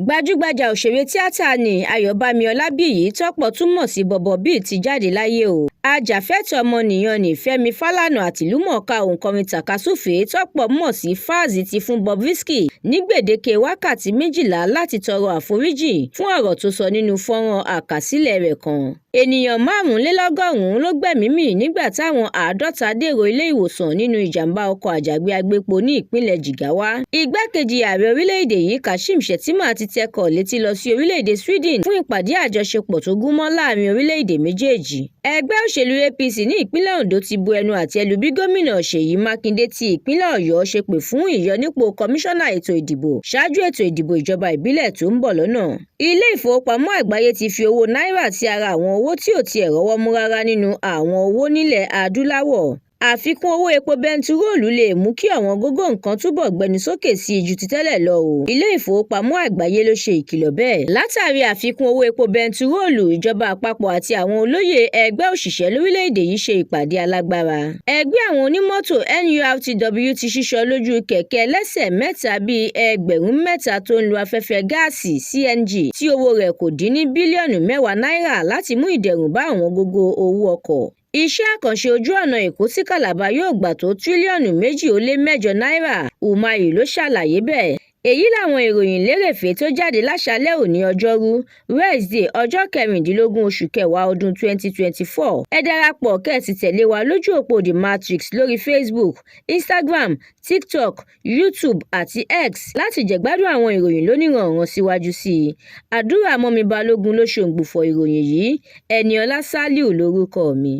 Gbajúgbajà òṣèré tíátà ní Ayọ̀bámi Ọlábíyí, tọ́pọ̀ tún mọ̀ sí Bọ̀bọ́ Bíi, ti jáde láyé o. Ajàfẹ́tọ̀ọ́ ọmọnìyàn ní Fẹ́mi Fálànà àtìlúmọ̀ọ́ká òǹkọrin tàkasúfèé tọ́pọ̀ mọ̀ sí Falz ti fún Bobrisky ní gbèdéke wákàtí 12 láti tọrọ àforíjì fún ọ̀rọ̀ tó sọ nínú fọ́nrán àkàsílẹ̀ rẹ̀ kan. Ènìyàn 105 ló gbẹ́mìí mì nígbà táwọn 50 dèrò ilé ìwòsàn nínú ìjàmbá ọkọ̀ àjàgbé agbépo ní ìpínlẹ̀ Jigawa. Igbákejì ààrẹ orílẹ̀-èdè yìí, Kashim Shettima, ti tẹkọ̀ létí lọ sí orílẹ̀-èdè Sweden fún ìpàdé àjọṣepọ̀ tó gúnmọ́ láàrin orílẹ̀-èdè méjèèjì. Ẹgbẹ́ òṣèlú APC ní ìpínlẹ̀ Ondo ti bu ẹnu àtẹ́ lu bí Gómìnà Ṣèyí Mákindé ti ìpínlẹ̀ Ọ̀yọ́ ṣe pè fún ìyọnípò kọmíṣánná ètò ìdìbò ṣáájú ètò ìdìbò ìjọba ìbílẹ̀ tó ń bọ̀ lọ́nà. Ilé Ìfowópamọ́ Àgbáyé ti fi owó náírà sí ara àwọn owó tí ò tiẹ̀ rọ́wọ́ mú rárá nínú àwọn owó nílẹ̀ Adúláwọ̀. Àfikún owó epo bẹntiróòlù lè mú kí ọ̀wọ́ngógó nǹkan túbọ̀ gbẹnu sókè sí i ju ti tẹ́lẹ̀ lọ o. Ilé Ìfowópamọ́ Àgbáyé ló ṣe ìkìlọ̀ bẹ́ẹ̀. Látàrí àfikún owó epo bẹntiróòlù, ìjọba àpapọ̀ àti àwọn olóyè ẹgbẹ́ òṣìṣẹ́ lórílẹ̀‐èdè yìí ṣe ìpàdé alágbára. Ẹgbẹ́ àwọn onímọ́tò NURTW ti ṣíṣọ lójú kẹ̀kẹ́ ẹlẹ́sẹ̀ mẹ́ta bíi 3,000 tó ń lo afẹ́fẹ́ gáàsì CNG tí owó rẹ̀ kò dín ní bílíọ̀nù 10 náírà láti mú ìdẹ̀rùn bá ọ̀wọ́ngógó owó ọkọ̀. Iṣẹ́ àkànṣe ojú ọ̀nà Èkó sí Calabar yóò gbà tó tírílíọ̀nù 2.8 náírà, Umahi ló ṣàlàyé bẹ́ẹ̀. Èyí làwọn ìròyìn lérèfé tó jáde láṣáálẹ́ òní, Ọjọ́rú Wẹ́ṣídẹ̀ẹ́, ọjọ́ 16 oṣù kẹwàá ọdún 2024. Ẹ darapọ̀ kẹ́ ẹ sì tẹ̀lé wa lójú òpó The Matrix lórí Facebook, Instagram, TikTok, YouTube àti X láti jẹ̀gbádùn àwọn ìròyìn lóníranànran síwájú sí i. Àdúràmọ́mi Balógun ló ṣe òǹgbùfọ̀ ìròyìn yìí. Ẹniọlá Sálíù lórúkọ mi.